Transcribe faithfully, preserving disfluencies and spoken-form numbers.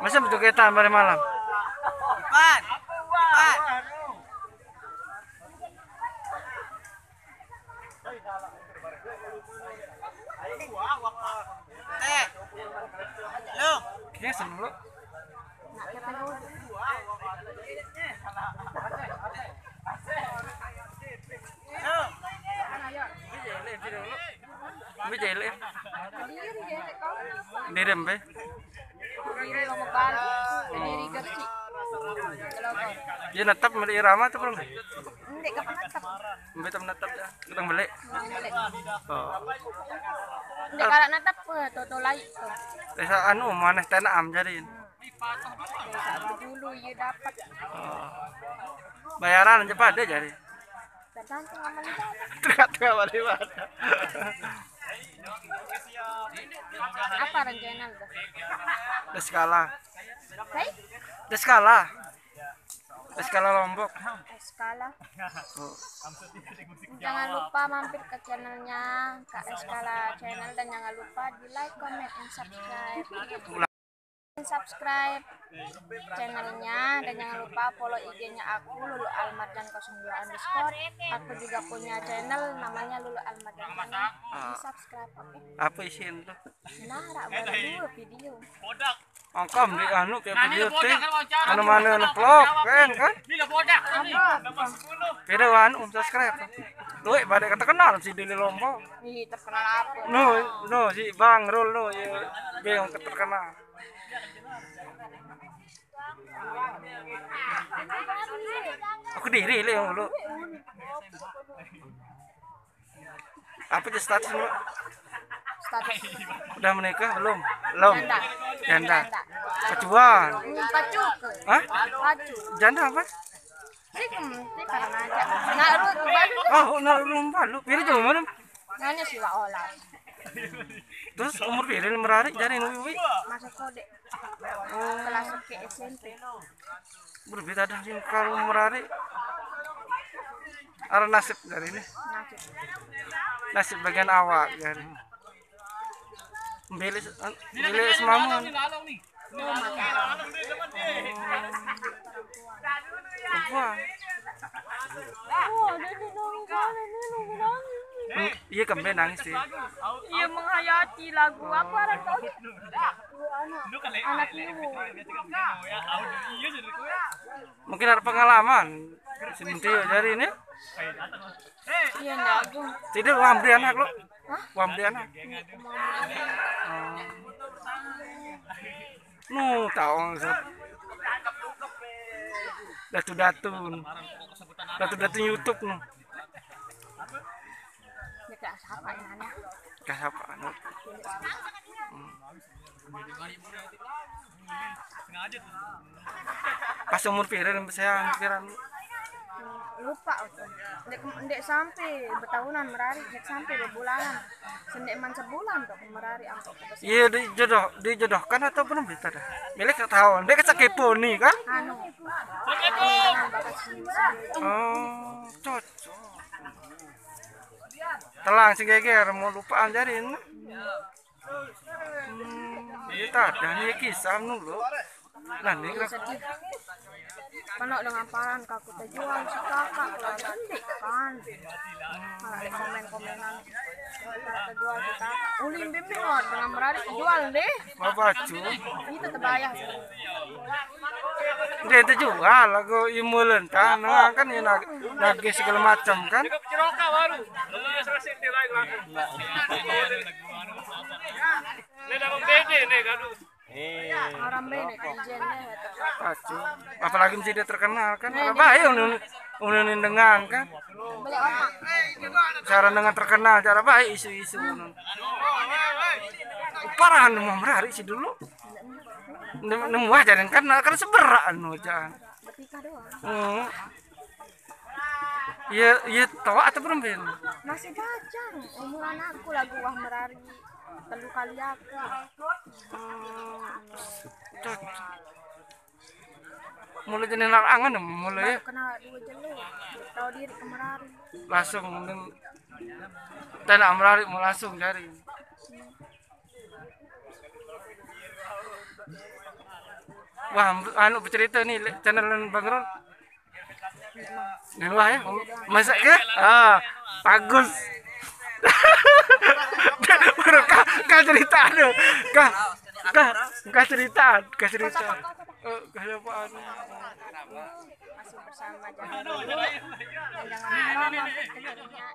Masa berjogetan pada malam? Ipan. Ipan. Teh. Lu. Kayaknya seneng lu. Lu. Ini jelek. Ini rembe. Diri mau ngebal, diri gerci. Iya, netep meli irama tuh belum? Ndek, kapan netep? Mbe tem netep ya. Kita beli. Beli. Oh. Ndek, kalau netep, eh, toto lai tuh. Desa anu, maneh tena am jadiin. Desa dulu, iya, dapat. Oh. Bayaran aja pada jadi. Tergantung sama lidah. Tergantung sama lidah. Apa rencana lu? Deskala. Baik? Deskala. Deskala Lombok. Eskala. Oh. Jangan lupa mampir ke channelnya Kak Eskala Channel dan jangan lupa di like, comment, and subscribe. Subscribe channelnya dan jangan lupa follow I G-nya aku, Lulu Almarjan kosong dua underscore. Aku juga punya channel namanya Lulu Almarjan Channel. Di subscribe, oke? Apa isinya tuh? Nah, rak baru dua video. Angkam di anu kayak video teh. Mana-mana ngeplok kan, kan? Apa? Pira anu subscribe. Duit pada terkenal si Dili Lombok. Ih, terkenal apa? No, no, si Bang Rul no, ya, yang terkenal. Aku diri le yang dulu. Apa tuh status lu? Status. Udah menikah belum? Belum. Janda. Janda. Janda. Pacuan. Hmm, pacu. Hah? Pacu. Janda apa? Sih, hmm, sih, karena aja. Nak lu baru. Oh, nak lu baru. Pilih jauh mana? Nanya sih, Wak Ola. Terus umur pira merari jari nu Wiwi? Masuk kode. Oh. Kelas ke S M P. Berbeda dah sih kalau merari. Arah nasib dari ini. Nasib. Nasib bagian awak dari. Bilis, bilis mamun. Perempuan. Iya, kembe nangis sih. Iya, menghayati lagu apa, orang tahu? Anak Iwo. Mungkin ada pengalaman. Sebentar ya, dari ini. Iya, ndak, Gung. Tidak, wah, beri anak lo. Hah? Wah, beri anak. Iya, Gung. Oh. Nu, tahu, Sob. Datu-datu. Datu-datu YouTube, nu. Dia kayak siapa ya, anak? Kayak siapa, anak? Hmm. Pas umur pira dan saya pikiran lupa aku. Ndek, ndek sampai betahunan merari, ndek sampai bebulanan. Sendek man sebulan kok merari angkot ke. Iya, dijodoh, dijodohkan atau belum berita dah? Milik tak tahu, ndek kesakitan nih kan? Anu. Anu dengan bakat sendiri. Oh, cocok. Telang si geger mau lupaan jadiin. Hmm, iya, tak ada nih kisah nu lo. Nah, ini sedih. Penuh dengan paran kaku terjual si kakak, kalau cantik kan. Malah di komen-komenan. Terjual si kakak. Ulin bimbing lo dengan merari jual deh. Apa cu? Itu terbayar. Dia itu jual lagu imulen kan, nah, kan ini nag-, nagih segala macam kan. Ini dalam bede nih, gaduh. Eh. Orang bene kan ijen deh. Pasti. Apalagi mesti dia terkenal kan. Nah, baik ulun, ulun dengan kan. Beli orang. Cara dengan terkenal, cara baik isu-isu ulun. Parahan nu merari si dulu. Nemu, nemu aja kan, kan seberak anu aja. Bertikah doang. Hmm. Iya, iya, tawa atau berembe? Masih bajang. Umur anakku lagu wah merari telu kali aku. Hmm. Cocok. Mulai jadi anak angan, mulai ya? Baru kena dua jelo. Tahu diri ke merari. Langsung mending tenda merari mau langsung cari. Paham, anu, bercerita ni, le-, channel Bang Rul. Ni luar ya. Masak ke? Ah, bagus. Baru kah, kah cerita tu. Kah, kah, kah cerita, kah cerita. Eh, kah siapa anu? Masih bersama Jangan Dulu. Dan jangan lupa mampir ke channelnya.